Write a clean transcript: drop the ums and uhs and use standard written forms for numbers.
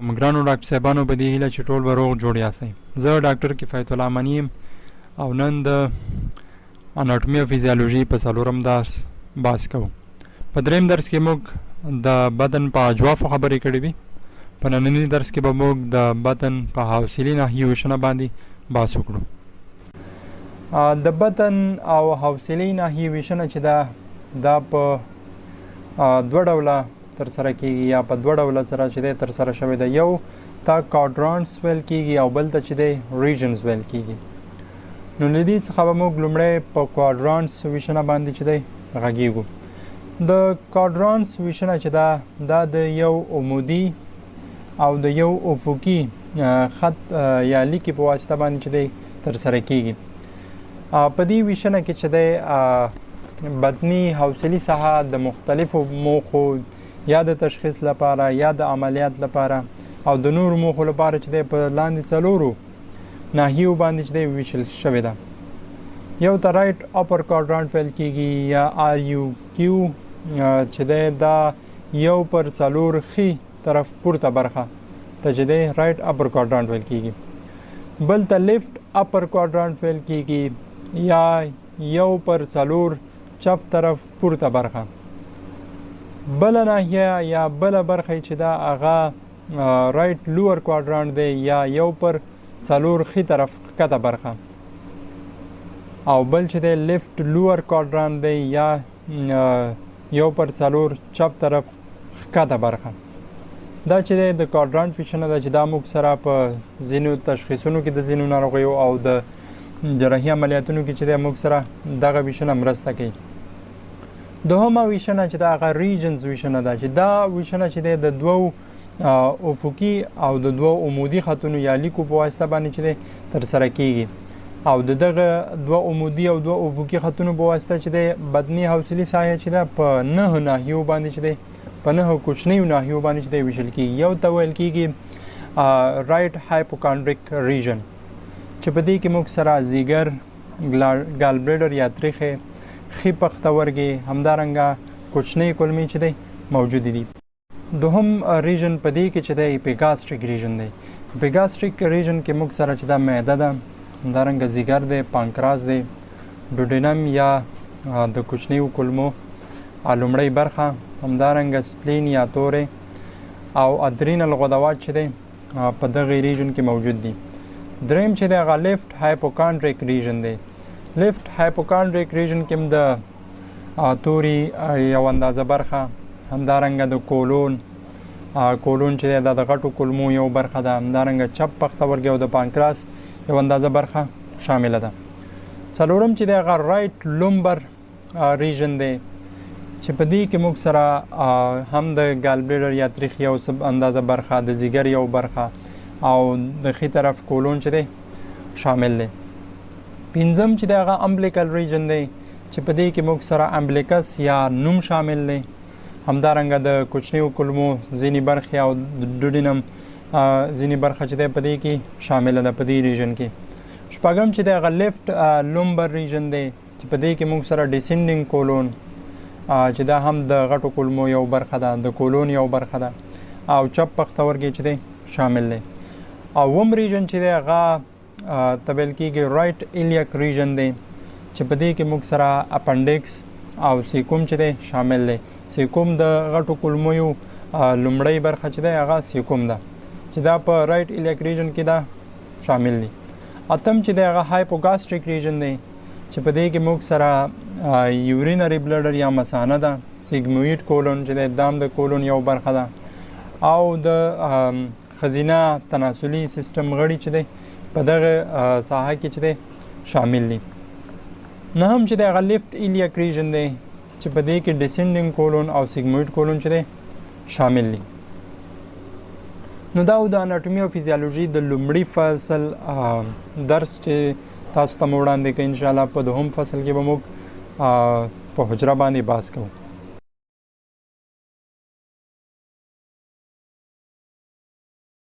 ګرانو ډاکټر صاحبانو، په دې هیله چې ټول به روغ جوړ یاستئ. زه ډاکټر کفایت الله منی یم او نن د اناټومي او فزیولوژي په څلورم درس بحث کوو. په دریم درس کې موږ د بدن په اجوافو خبرې کړې وي. په ننني درس کې به موږ د بدن په حوصلي ناحیې ویشنه باندې بحث وکړو. د بدن او حوصلې ناحیې ویشنه چې ده، دا په دوه ډوله ترسره کیږي یا په دوه ډوله سره چې دی ترسره شوې ده. یو ته quadrants ویل کیږي او بل ته چې دی regions ویل کیږي. نو له دې څخه به موږ لومړی په quadrants ویشنه باندې چې دی غږیږو. د quadrants ویشنه چې ده، دا د یو عمودي او د یو افقي خط یا لیکې په واسطه باندې چې دی ترسره کیږي. په دې ویشنه کې چې دی بدني حوصلي ساحه د مختلفو موخو یا د تشخیص لپاره یا د عملیات لپاره او د نورو موخو لپاره چې دی په لاندې څلورو ناحیو باندې چې دی ویشل شوې ده. یو ته right upper quadrant ویل کیږي یا RUQ چې دی دا 1/4 ښي طرف پورته برخه ته چې دی right upper quadrant ویل کیږي. بل ته left upper quadrant ویل کیږي یا 1/4 چپ طرف پورته برخه. بله ناحیه یا بله برخه چې ده هغه right lower quadrant دی یا 1/4 ښي طرف ښکته برخه. او بل چې دی left lower quadrant دی یا 1/4 چپ طرف ښکته برخه. دا چې دی د quadrant ویشنه ده چې دا موږ سره په ځینو تشخیصونو کې د ځینو ناروغیو او د جراحي عملیاتونو کې چې دی موږ سره دغه ویشنه مرسته کوي. دوهمه ویشنه چې ده هغه regions ویشنه ده چې دا ویشنه چې دی د دوو افقي او د دوو عمودي خطونو یا لیکو په واسطه باندې چې دی ترسره کیږي. او د دغه دوه عمودي او دوه افقي خطونو په واسطه چې دی بدني حوصلي ساحه چې ده په 9 ناحیو باندې چې دی په 9 کوچنیو ناحیو باندې چې دی ویشل کیږي. یو ته ویل کیږي right hypochondriac region چې په دې کې موږ سره ځیګر، gallbladder یا تریخې، ښي پښتورګې، همدارنګه کوچنۍ کولمې چې دی موجودې دي. دوهم region په دې کې چې دی epigastric region دی. epigastric region کې موږ سره چې دا معده ده، همدارنګه ځیګر دی، پانکراس دی، duodenum یا د کوچنیو کولمو لومړۍ برخه، همدارنګه spleen یا تورې او adrenal غدوات چې دی په دغه region کې موجود دي. دریم چې دی هغه left hypochondriac region دی. left hypochondriac region کې هم د توري یو اندازه برخه، همدارنګه د colon، colon چې دی دا د غټو کولمو یو برخه ده، همدارنګه چپ پښتورګی او د پانکراس یو اندازه برخه شامله ده. څلورم چې دی هغه right lumbar region دی چې په دې کې موږ سره هم د gallbladder یا تریخ یو اندازه برخه، د ځیګر یو برخه او د ښي طرف colon چې دی شامل دی. پنځم چې دی هغه umbilical region دی چې په دې کې موږ سره umbilicus یا نوم شامل دی، همدارنګه د کوچنیو کولمو ځینې برخې او د duodenum ځینې برخه چې دی په دې کې شامله ده په دې region کې. شپږم چې دی هغه left lumbar region دی چې په دې کې موږ سره descending colon چې دا هم د غټو کولمو یو برخه ده، د colon یو برخه ده او چپ پښتورګی چې دی شامل دی. او اووم region چې دی هغه ته ویل کیږي right iliac region دی چې په دې کې موږ سره appendix او cecum چې دی شامل دی. cecum د غټو کولمو یو لومړۍ برخه چې دی هغه cecum ده چې دا په right iliac region کې ده شامل دی. اتم چې دی هغه hypogastric region دی چې په دې کې موږ سره urinary bladder یا مثانه ده، sigmoid colon چې دی دا هم د colon یو برخه ده او د ښځینه تناسلي سیستم غړي چې دی په دغه ساحه کې چې دی شامل دي. نهم چې دی هغه left iliac region دی چې په دې کې descending colon او sigmoid colon چې دی شامل دي. نو دا د اناټومي او فزیولوژي د لومړي فصل درس چې تاسو ته مو وړاندې کړ. انشاءالله په دوهم فصل کې به موږ په حجره باندې بحث کوو.